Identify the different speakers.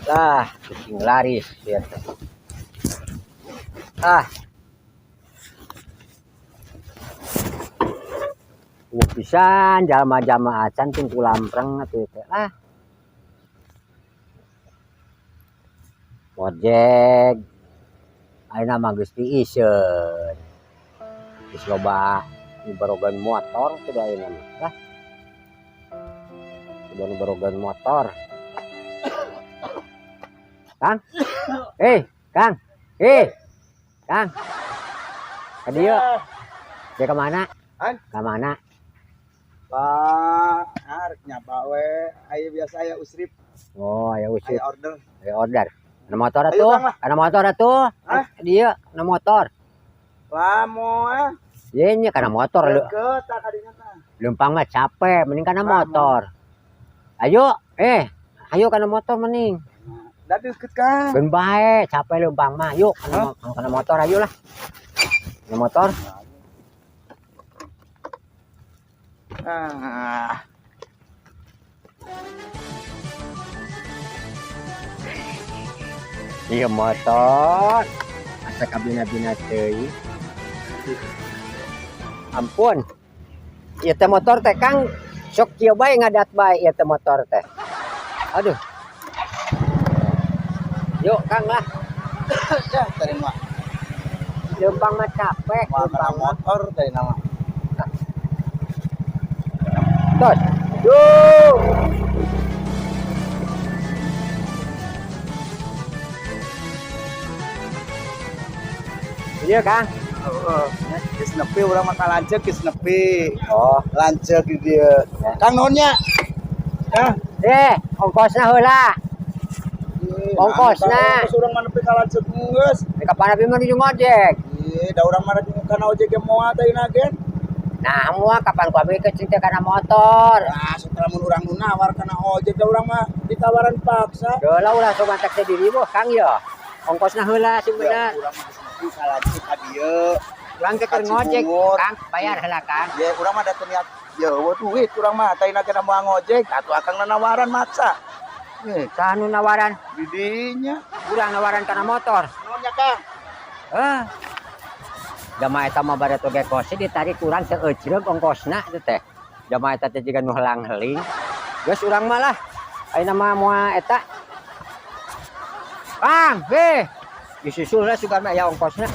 Speaker 1: Lah, kucing laris ya teh. Ah. Pisan jalma-jalma acan tungku lampreng atuh teh. Ah. Ojek. Ayeuna mah geus diiseun. Geus loba nu barogan motor teh ayeuna mah. Lah. Udah nu barogan motor. Kang. Eh, Kang. Eh. Kang. Ka dieu. Dia ke mana?
Speaker 2: An?
Speaker 1: Ke mana?
Speaker 2: Pak, arek nyapa we. Aya biasa aya usrip,
Speaker 1: Oh, aya usip,
Speaker 2: aya order.
Speaker 1: Aya order. Kana motor
Speaker 2: Ayo,
Speaker 1: atuh.
Speaker 2: Kang, lah.
Speaker 1: Kana motor atuh.
Speaker 2: Hah?
Speaker 1: Dieu, kana motor.
Speaker 2: Lamo ah.
Speaker 1: Ye nya kana motor lu.
Speaker 2: Deket tah kadinya tah.
Speaker 1: Leumpang mah capek, mending kana
Speaker 2: Lamo.
Speaker 1: Motor. Ayo, eh, ayo kana motor mending.
Speaker 2: Da deket, Kang.
Speaker 1: Keun bae, capek leumpang mah. Yuk, kana motor ayo lah. Kana motor.
Speaker 2: Ah.
Speaker 1: Iya motor. Asa kabina-bina teuing. Ampun. Ieu teh motor teh, Kang, sok kieu bae, ngadat bae ieu teh motor teh. Aduh. Yuk, Kang, lah.
Speaker 2: Ya, tadi mah.
Speaker 1: Leumpang mah capek,
Speaker 2: Moal kana
Speaker 1: leumpang mah.
Speaker 2: Motor tadi nama.
Speaker 1: Tos. Duh. Iya, Kang.
Speaker 2: Heeh. Geus nepi urang mah ka lanceuk, geus nepi.
Speaker 1: Oh.
Speaker 2: Lanceuk di dieu. Kang, nuhun nya. Kang.
Speaker 1: Eh, ongkosna heula. Ongkosna.
Speaker 2: Ongkos urang mah nepi ka lanceuk geus.
Speaker 1: Di kapan abi menuju ngojek?
Speaker 2: Ih, da urang mah rek kana ojek ge moal tadi gen.
Speaker 1: Nah, moal kapan ku abi ke cinta kana motor.
Speaker 2: Nah, setelah mun urang nu nawar kana ojek, da urang mah ditawaran paksa.
Speaker 1: Heula ulah sok mantak teh diri boh, Kang, ya. Ongkosna heula sing
Speaker 2: Ya,
Speaker 1: bener.
Speaker 2: urang mah geus nepi ka lanceuk ka dieu.
Speaker 1: Urang teh keur
Speaker 2: Ka
Speaker 1: ngojek,
Speaker 2: Cibungur.
Speaker 1: Kang, bayar heula, Kang.
Speaker 2: Ya, urang mah da teu niat ya euweuh duit urang mah tadi ge moal ngojek, atuh akang nawaran maksa. Eh,
Speaker 1: Saha nu nawaran?
Speaker 2: Di dinya.
Speaker 1: Urang nawaran kana motor.
Speaker 2: Nuhun nya, Kang.
Speaker 1: Eh. Jamaah eta mah bade toge kosi ditarik urang seeucreug ongkosna itu teh. Jamaah eta teh jiga nu helang-heling. Geus urang mah lah. Ayeuna mah moal eta. Kang, heh. Disusul lah sugan mah aya ongkosna.